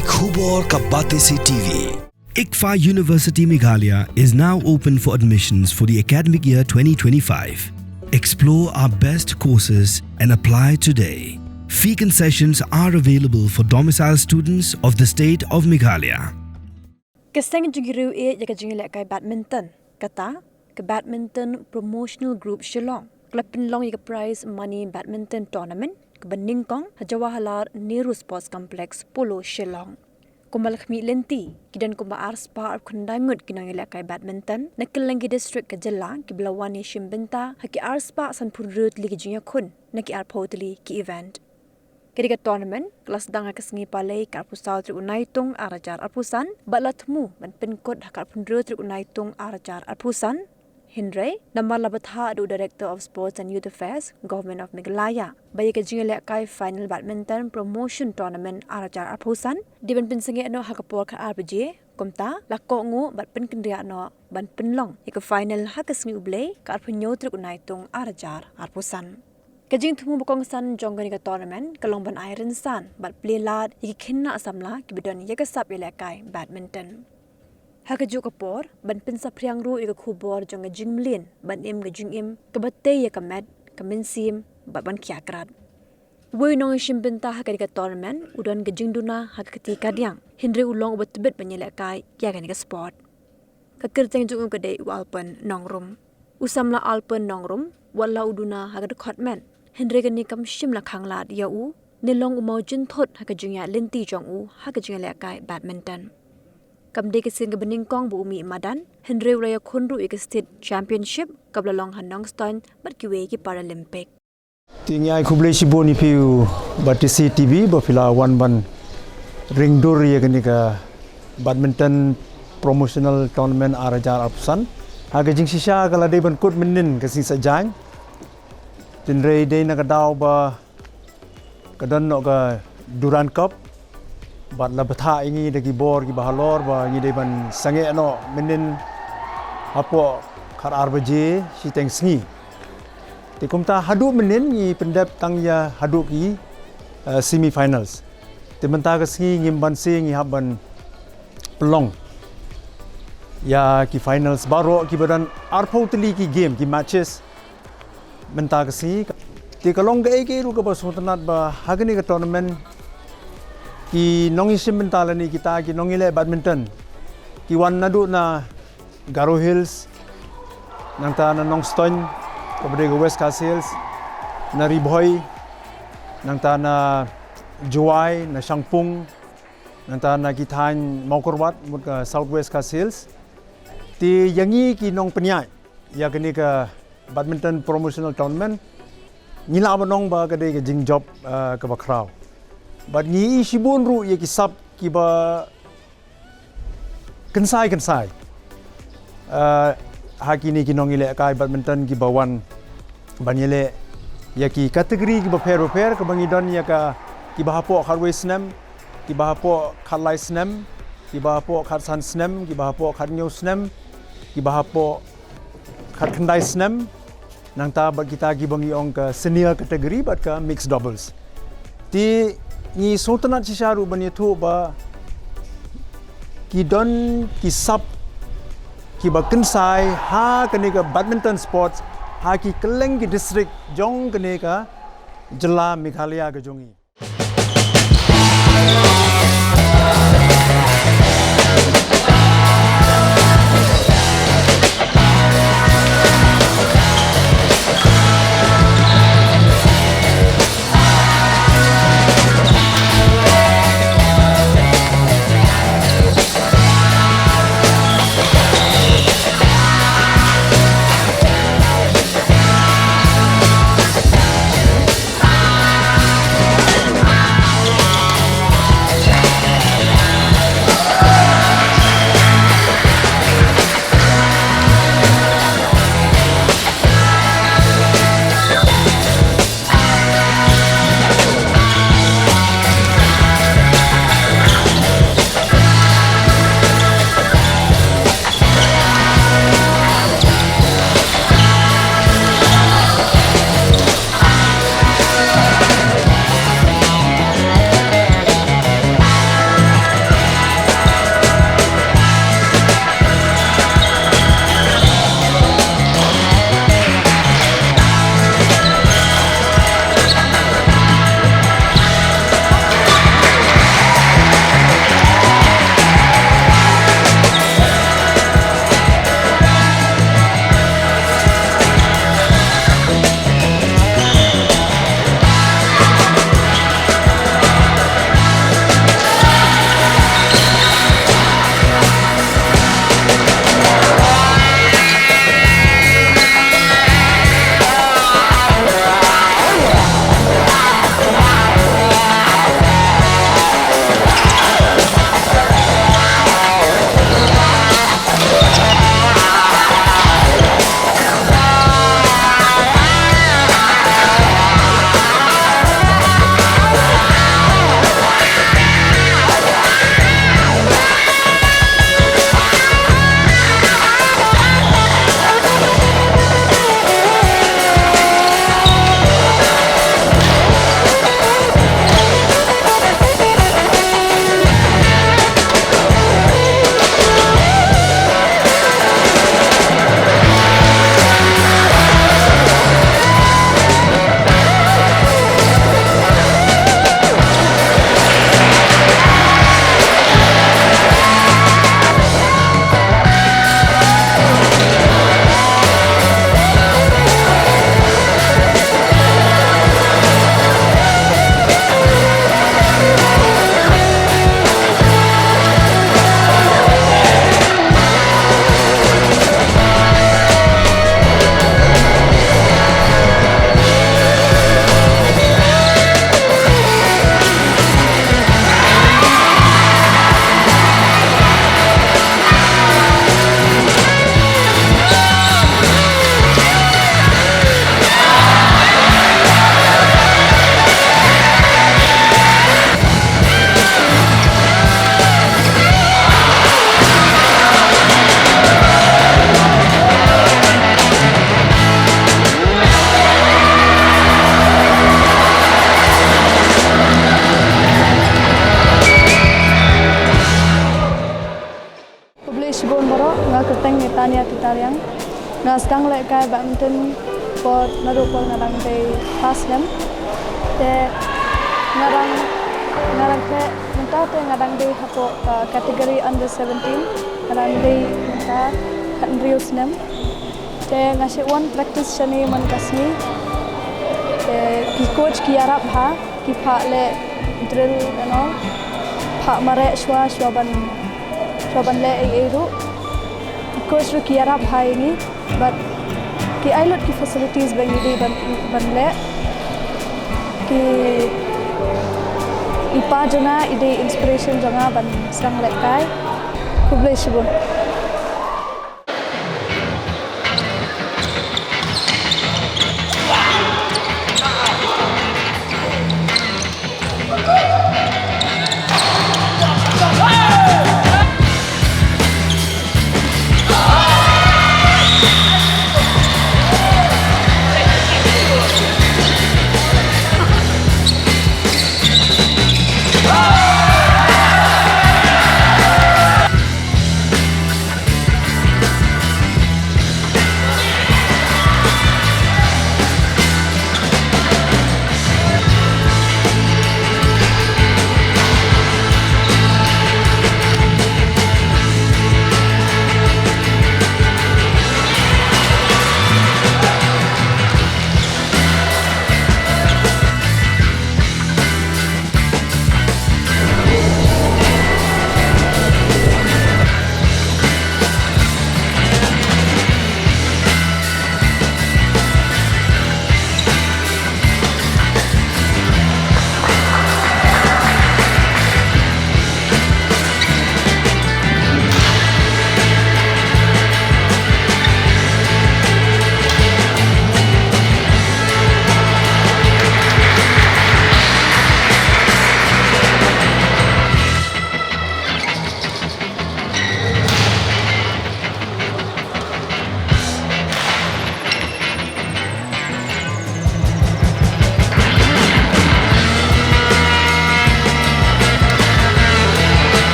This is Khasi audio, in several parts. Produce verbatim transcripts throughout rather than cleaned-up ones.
Khubor ka Batesi T V. ICFAI University Meghalaya is now open for admissions for the academic year twenty twenty-five. Explore our best courses and apply today. Fee concessions are available for domicile students of the state of Meghalaya. Ka seng jingriewieid ïa ka jingïalehkai badminton, kata ka Badminton Promotional Group Shillong, ka la pynlong ïa ka prize money badminton tournament kaba nyngkong ha Jawaharlal Nehru Sports Complex, Polo, Shillong. Kumba la khmih lynti, ki don kumba arspah arphew khyndai ngut ki nongïalehkai badminton na kylleng ki district ka jylla kiba la wan ïashim bynta ha ki arspah sanphew hynriew tylli ki jingïakhun na ki arphew tylli ki event. Ka dei ka tournament ka la sdang ha ka sngi Palei ka arphew saw tarik u Naitung ar hajar arphew san bad la thmu ban pynkut ha ka arphew hynriew tarik u Naitung ar hajar arphew san. Hynrei namar la bthah da u Director of Sports and Youth Affairs, Government of Meghalaya, ba ïa ka jingïalehkai Final Badminton Promotion Tournament ar hajar arphew san dei ban pynsangeh noh ha ka por khatar baje, kumta la kohnguh bad pynkynriah noh ban pynlong ïa ka final ha ka sngi U Blei ka arphew hynñiew tarik u Naitung ar hajar arphew san. Ka jingthmu ba kongsan jong kane ka tournament ka long ban ai rynsan bad plie lad ïa ki khynnah samla kiba don ïa ka sap ïalehkai badminton. Ha kajuh ka por, ban pynsaphriang ruh ïa ka khubor jong ka jingmlien ban im ka jingim kaba tei ïa ka met, ka mynsiem bad ban khia krad. Uwei u nongïashim bynta ha kane ka tournament u don ka jingduna ha ka kti kadiang, hynrei u long uba tbit ban ïalehkai ïa kane ka sport. Ka kyrteng jong u ka dei u Alpin Nongrum. U samla Alpin Nongrum, wat la u duna ha ka dkhot met, hynrei kane kam shym la khanglad ïa u ne long u mawjynthut ha ka jingïaid lynti jong u ha ka jingïalehkai badminton. Kam dei ka sien kaba nyngkong ba u mih madan, hynrei u la ïakhun ruh ïa ka State Championship kaba la long ha Nongstoiñ bad kiwei ki Paralympic. Te ngi ai khublei shibun ïa phi u Batesi T V ba phi la wan ban ring dur ïa kane ka Badminton Promotional Tournament ar hajar arphew san. Ha ka jingshisha ka la dei ban kut mynnin ka sngi Saitjaiñ. Hynrei dei na ka daw ba ka don noh ka Durand Cup bad la bthah ïa ngi da ki bor kiba halor ba ngi dei ban sangeh noh mynnin hapoh khatar baje shiteng sngi. Te kumta haduh mynnin ngi pyndep tang ïa haduh ki, eh, semi finals. Te mynta ka sngi ngim banse ngi hap ban pynlong ïa ki finals baroh kiba don arphew tylli ki game, ki matches mynta ka sngi. Te ka long kaei kaei ruh kaba sngewtynnat ba ha kane ka tournament ki nongïashim bynta lane kita ki nongïaleh badminton ki wan naduh na Garo Hills, nangta na Nongstoiñ kaba dei ka West Khasi Hills, na Ri Bhoi, nangta na Jowai, na Shangpung, nangta na ki thaiñ Mawkyrwat mut ka South West Khasi Hills. Te ïa ngi ki nongpynïaid ïa kane ka Badminton Promotional Tournament, ngi lah ban ong ba ka dei ka jingjop, eh, kaba khraw. Bad ngi ïohi shibun ruh ïa ki sap kiba kynsai kynsai, eh, ha kine ki nongïalehkai badminton kiba wan ban ïaleh ïa ki category kiba pher bapher, kaba ngi don ïa ka kiba hapoh khatwei snem, kiba hapoh khatlai snem, kiba hapoh khatsan snem, kiba hapoh khathynñiew snem, kiba hapoh khatkhyndai snem, nangta bad kita kiba ngi ong ka senior category bad ka mixed doubles. Te ngi sngewtynnat shisha ruh ban ïathuh ba ki don ki sap kiba kynsai ha kane ka badminton sports ha ki kylleng ki district jong kane ka jylla Meghalaya ka jong ngi. Kyrteng ni Tania Tutariang. Nga sdang lehkai badminton por naduh por nga dang dei phra snem. Te nga dang nga dang khleh mynta te nga dang dei hapoh, uh, category under seventeen. Nga dang dei mynta khathynriew snem. Te nga shait wan practice shane man ka sngi. Te ki coach ki ïarap bha, ki phah leh drill and all. Phah mareh shuwa shuwa ban shuwa ban leh ei ei ruh. Ki coach ruh ki ïarap bha ïa ngi. But ki ai lut ki facilities ba ngi dei ban ban leh. Ki i pa jong nga i dei inspiration jong nga ban sdang lehkai. Khublei shibun.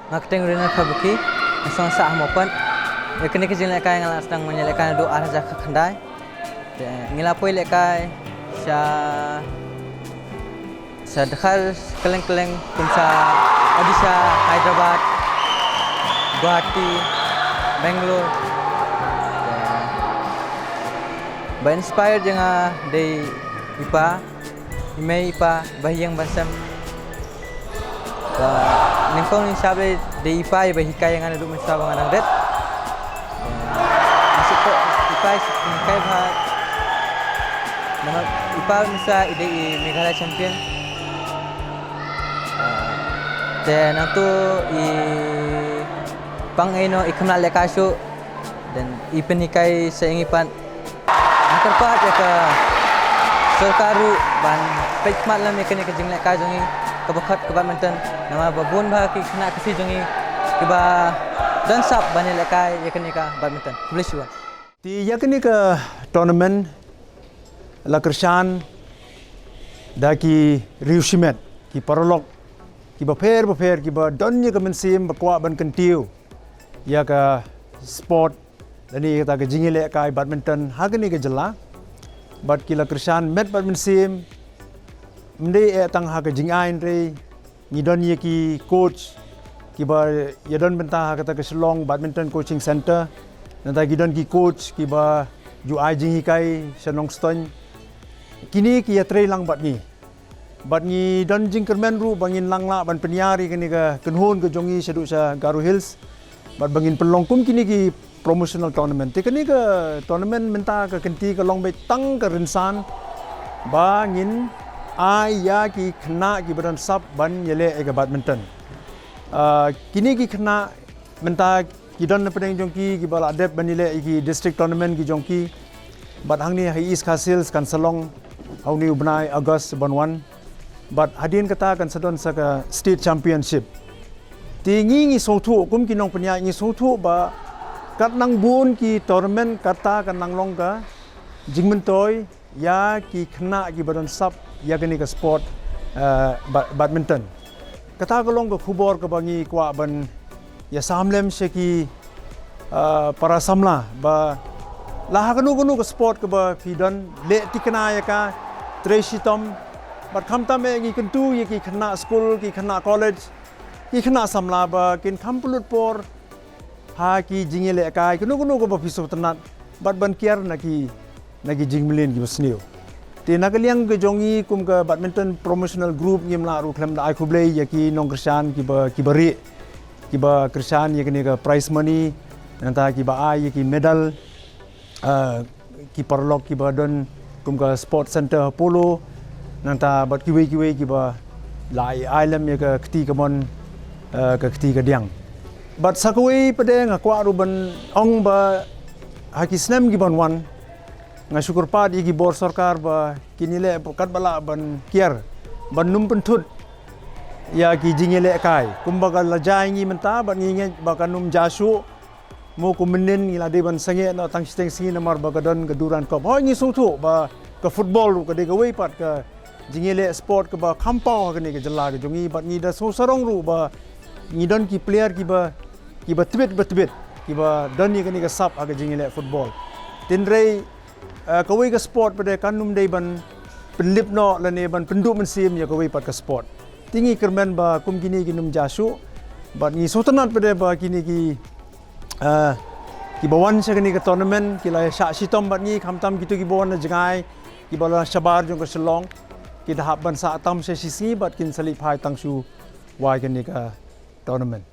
Nga kyrteng Rina Khabuki, nga shong sah ha Mawpat. Ïa kane ka jinglehkai nga la sdang ban ïalehkai naduh ar hajar khatkhyndai. Te ngi la poi lehkai sha sha dkhar kylleng kylleng kum sha Odisha, Hyderabad, Guwahati, Bangalore. Te ba inspired ïa nga dei i pa, i mei i pa, ba ïeng ban sem. Ba nyngkong nyngshap dei i pa iba hikai ïa nga naduh mynshuwa ba nga dang rit. Nga sngewthuh i pa i hikai bha. Namar i pa mynshuwa i dei i Meghalaya champion. Te nangtu i pang ei noh i khynnah lehkai shuh. Then i pynhikai sa ïa ngi pat. Nga kyrpad ïa ka sorkar ruh ban peit khmat lem ïa kane ka jinglehkai jong ngi kaba khot ka badminton. Namar ba bun bha ki khynnah Khasi jong ngi kiba don sap ban ïalehkai ïa kane ka badminton. Khublei shibun. Te ïa kane ka tournament la kyrshan da ki riewshimet, ki paralok kiba pher bapher kiba don ïa ka mynsiem ba kwah ban kyntiew ïa ka sport lane ïa kata ka jingïalehkai badminton ha kane ka jylla. Bad ki la kyrshan met bad mynsiem, ym dei eh tang ha ka jingai, hynrei ngi don ïa ki coach kiba ïa don bynta ha kata ka Shillong Badminton Coaching Centre. Nangta ki don ki coach kiba ju ai jinghikai sha Nongstoiñ. Kine ki ïatrei lang bad ngi. Bad ngi don jingkyrmen ruh ba ngin nang lah ban pynïar ïa kane ka kynhun ka jong ngi shaduh sha Garo Hills. Bad ba ngin pynlong kum kine ki promotional tournament. Te kane ka tournament mynta ka kynti ka long beit tang ka rynsan ba ngin ai ïa ki khynnah kiba don sap ban ïaleh ïa ka badminton. Ah, kine ki khynnah mynta ki don na pdeng jong ki kiba la dep ban ïaleh ïa ki district tournament ki jong ki. Bad hangne ha East Khasi Hills kan sa long ha une u bnai August ban wan. Bad hadien kata kan sa don sa ka state championship. Te ngi ngi sngewthuh kum ki nongpynïaid, ngi sngewthuh ba kat nang bun ki tournament kata kan nang long ka jingmyntoi ïa ki khynnah kiba don sap ïa kane ka sport, eh, ba-, badminton. Kata ka long ka khubor kaba ngi kwah ban ïa sam lem sha ki, eh, para samla ba la ha kano kano ka sport kaba phi don, leh thikna ïa ka, trei shitom. Bad khamtam eh ngi kyntu ïa ki khynnah skul, ki khynnah college, ki khynnah samla ba kin kham pynlut por ha ki jingïalehkai kano kano kaba phi sngewtynnat bad ban kiar na ki, na ki jingmlien kiba sniew. Te na ka liang ka jong ngi kum ka badminton promotional group ngim lah ruh khlem da ai khublei ïa ki nongkyrshan kiba, kiba rieh, kiba kyrshan ïa kane ka prize money, nangta kiba ai ïa ki medal, ah, ki paralok kiba don kum ka sport center Apollo, nangta bad kiwei kiwei kiba la ai lem ïa ka kti kamon, eh, ka kti kadiang. Bad sa kawei pat de nga kwah ruh ban ong ba ha ki snem kiban wan nga shu kyrpad ïa ki bor sorkar ba kin ïaleh katba lah ban kiar ban nym pynthut ïa ki jingïalehkai kumba ka la jia ïa ngi mynta bad ngi ngeit ba kan nym jia shuh. Mo kum mynnin ngi la dei ban sangeh noh tang shiteng sngi namar ba ka don ka Durand Cup. Hooid ngi sngewthuh ba ka football ruh ka dei kawei pat ka jingïaleh sport kaba kham paw ha kane ka jylla ka jong ngi bad ngi da sngewsarong ruh ba ngi don ki player kiba, kiba tbit ba tbit kiba don ïa kane ka sap ha ka jingïaleh football. Hynrei, eh, kawei ka sport pat de kan nym dei ban pynlip noh lane ban pynduh mynsiem ïa kawei pat ka sport. Te ngi kyrmen ba kum kine kin nym jia shuh bad ngi sngewtynnat pat de ba kine ki, eh, kiba wan sha kane ka tournament ki la shah shitom bad ngi khamtam kito kiba wan na jngai kiba la shabar jong ka Shillong ki da hap ban sah tam sha shisngi bad kin sa leit phai tang shu wai kane ka tournament.